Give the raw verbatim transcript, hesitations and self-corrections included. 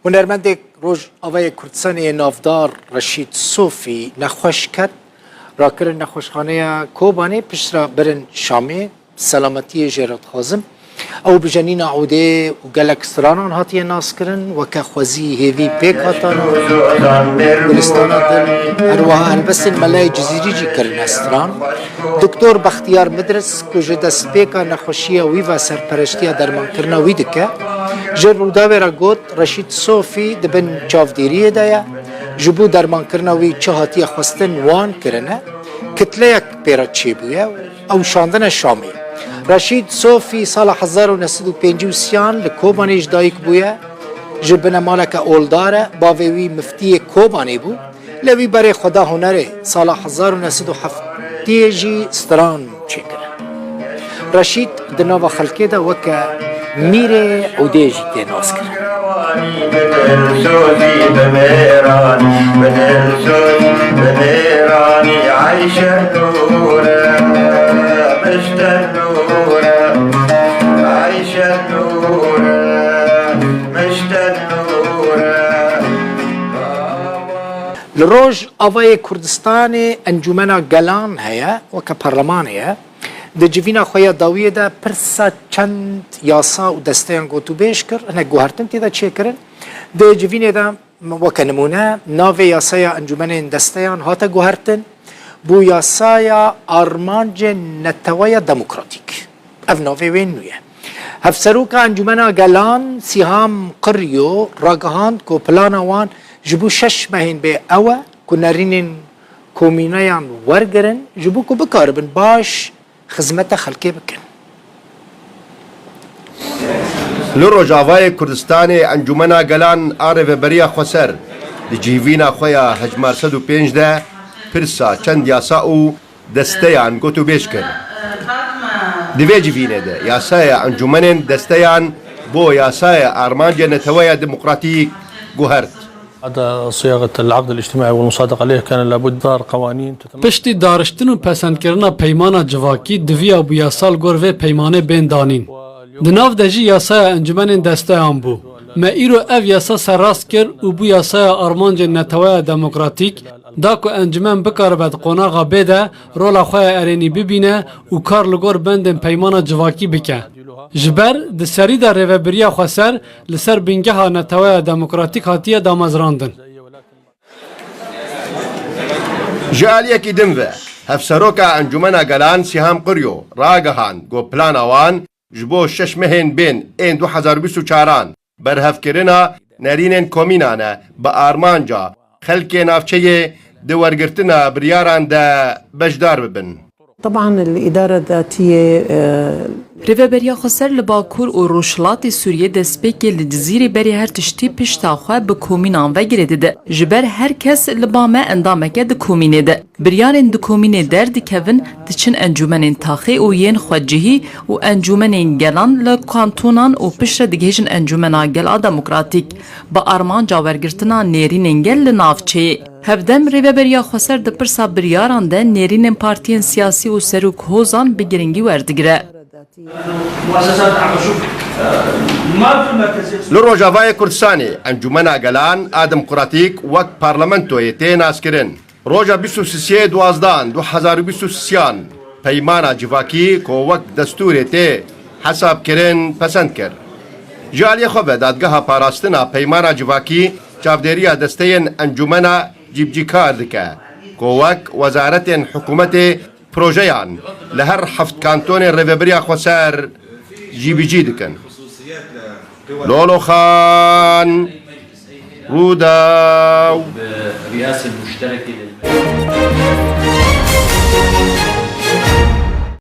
Hunermendê Rojavayê Kurdistanê yê navdar Reşîd Sofî nexweş ket, rakirin nexweşxaneya Kobanê, piştre birin Şamê, selametiyê jê re dixwazim. Ew bi jenîna ûdê û gelek stranan hatiye naskirin, weke xwezî, hêvî, pêkhatan, gulistana dil, herwiha helbestên Melayê Cizîrî jî kirine stran. Doktor Bextiyar Midris, ku ji destpêka nexweşiya wî ve serpereştiya dermankirina wî dike, ji Rûdawê re got, Reşîd Sofî di bin çavdêriyê de ye, ji bo dermankirina wî çi hatiye xwestin wan kirine, kitleyek pê re çêbûye û ew şandine Şamê. Reşîd Sofî sala hezar û neh sed û pêncî û sê li Kobanê ji dayik bûye, ji binemaleke oldar e, bavê wî miftiyê Kobanê bû. Lê wî berê xwe da hunerê, sala hezar û neh sed û heftê jî stran çêkir. Reşîd di nava xelkê de weke mîrê ûdê jî tê naskirin. Li Rojavayê Kurdistanê Encûmena Gelan heye, weke parlemanê ye. Di civîna xwe ya dawiyê de pirsa çend yasa û desteyan gotûbêj kir, hinek guhertin tê de çêkirin. Di civînê de, weke nimûne, navê yasaya encûmenên desteyan hate guhertin, bû yasaya armancên neteweya demokratîk. Ev navê wê nû ye. Hevseroka Encûmena Gelan Sîham Qiryo ragihand ku plana wan ji bo şeş mehên bê ew e ku nerînên komîneyan wergirin, ji bo ku bikaribin baş xizmeta xelkê bikin. Li Rojavayê Kurdistanê Encûmena Gelan a Rêveberiya Xweser di cihîvîna xwe ya hejmar sed û pênc de pirsa çend yasa û desteyan gotûbêj kir. Di vê civînê de yasaya encûmenên desteyan bo yasaya armancê neteweya demokratîk guhert. بعد صياغة العقد الاجتماعي والمصادقة عليه كان لابد دار قوانين تتم- Piştî dariştin û pesendkirina peymana civakî, diviya bû yasa li gor vê peymanê bên danîn. Di nav de jî yasaya encûmenên desteyan bû. Me îro ev yasa serrast kir û bû yasaya armancên neteweya demokratîk, da ku encûmen bikaribe di qonaxa bê de rola xwe ya erênî bibîne û kar li gor bendên peymana civakî bike. Ji ber di serî de Rêvebiriya Xweser li ser bingeha neteweya demokratîk hatiye damezrandin. Ji aliyekî din ve, Hevseroka Encûmena Gelan Sîham Qiryo ragihand ku plana wan ji bo şeş mehên bên ên du hezar û bîst û çaran berhevkirina nerînên komînan e, bi armanca xelkê navçeyê di wergirtina biryaran de beşdar bibin. طبعا الإدارة الذاتية، آه، Rêveberiya Xweser li Bakur û Rojhilatê Sûriyê destpêkê li Cizîrê berê her tiştî pişta xwe bi komînan ve girê dide. Ji ber her kes li ba me endameke di komînê de. Biryarên di komînê derdikevin, diçin encûmenên taxê û yên xwecihî û encûmenên gelan li kantonan û piştre digihêjin Encûmena Gel a Demokratîk. Bi armanca wergirtina nêrînên gel li navçeyê. Hevdem Rêveberiya Xweser di pirsa biryaran de nêrînên partiyên siyasî û serok hozan bi giringî werdigire. Li Rojavayê Kurdistanê Encûmena Gelan a Demokratîk wek parlamentoyê tê naskirin. Roja bîst û sisê duwazdan du hezar û bîst û sisiyan peymana civakî ku wek destûrê tê hesabkirin pesend kir. Ji aliyê xwe ve dadgeha parastina peymana civakî çavdêriya desteyên encûmena cîbicîkar dike ku wek wezaretên hikûmetê projeyan li her heft kantonên Rêveberiya Xweser cîbicî dikin. Lolo Xan, Rûdaw.